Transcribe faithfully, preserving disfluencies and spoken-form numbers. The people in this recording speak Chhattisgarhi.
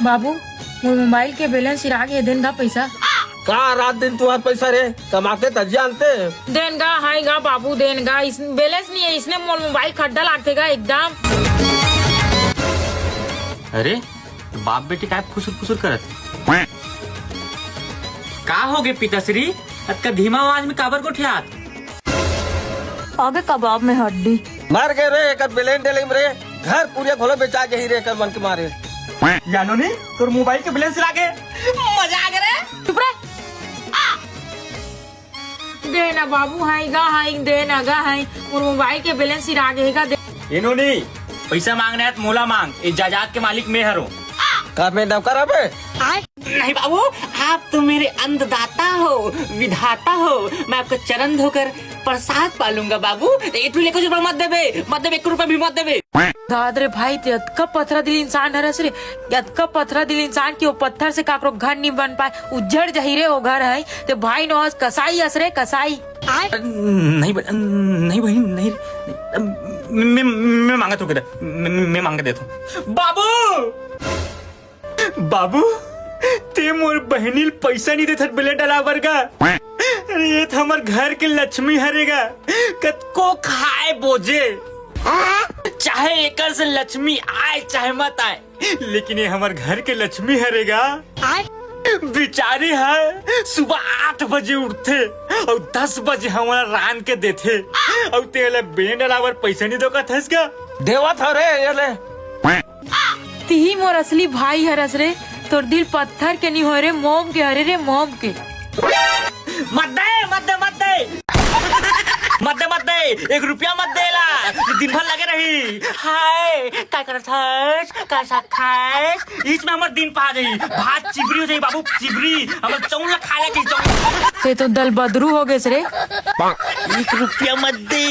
बाबू, मोर मोबाइल के बैलेंस सिरा गे, देन गा पैसा। का रात दिन तुंहर पैसा रे, कमाते त जानते। देन गा, हाय गा बाबू, देन गा, इस, बैलेंस नहीं है, इसने मोर मोबाइल खड्डा लागथे गा एकदम। अरे, बाप बेटी काय फुसुर फुसुर करत हे? का होगे पिताश्री, अतका धीमा आवाज में काबर गोठियात? आगे कबाब में हड्डी। मर गे रे, एकर बेलेन डेले में रे, घर पुरिया घलो बेचा जाही रे, एकर मन के मारे। जानोनी, तोर मोबाइल के बैलेंस सिरा गे। मजा आ गे रे। चुप रे। दे ना बाबू, हाय गा, हाय, दे ना गा, हाय। मोर मोबाइल के बैलेंस सिरा गे हे गा, दे। ए नोनी, पैसा मांगना हे त मोला मांग, ए जायदाद के मालिक मैं हरों। का मैं नौकर हबे? नहीं बाबू, आप तो मेरे अन्नदाता हो, विधाता हो। मैं आपका चरण धोकर प्रसाद पालूंगा बाबू। एक रुपया लेकर मत देबे, मत देबे, एक रुपया भी मत देबे। दाद रे भाई, ते अतका पथरा दिल इंसान हरस रे, अतका पथरा दिल इंसान कि वो पत्थर से काकरो घर नहीं बन पाए, उज्जड़ जाही रे वो घर है। ते भाई नोहस कसाई हस रे, कसाई। नहीं ब-, नहीं बहिनी, नहीं, मैं, मैं मांगत हूँ, मैं, मैं मांग के देता हूँ। बाबू, बाबू, ते मोर बहिनी ल पैसा नहीं देथस बैलेंस डलाबर गा। अरे, ये तो हमर घर के लक्ष्मी हरे गा, कतको खाए बोजे, चाहे एकर से लक्ष्मी आए चाहे मत आए, लेकिन ये हमर घर के लक्ष्मी हरे गा। बिचारी ह सुबह आठ बजे उठथे अउ दस बजे हमला रांध के देथे, अउ तेला बैलेंस डलाबर पैसा नहीं दो कथस गा। देवत हरे ये ले। तिही मोर असली भाई हरस रे, तोर दिल पत्थर के नहीं होय रे, मोम के हरे रे, मोम के। मत दे, मत दे, मत दे। मत दे, मत दे, एक रुपया मत दे ला, ये दिन भर लगे रही। हाय, का करत हस, का साग खास? इसमें हमर दिन पा जाई, भात चिबरी हो जाई बाबू, चिबरी। हमर चौल ला खा ले चाहिए, चौल। ते तो दल बदरू हो गेस रे। एक रुपया मत दे।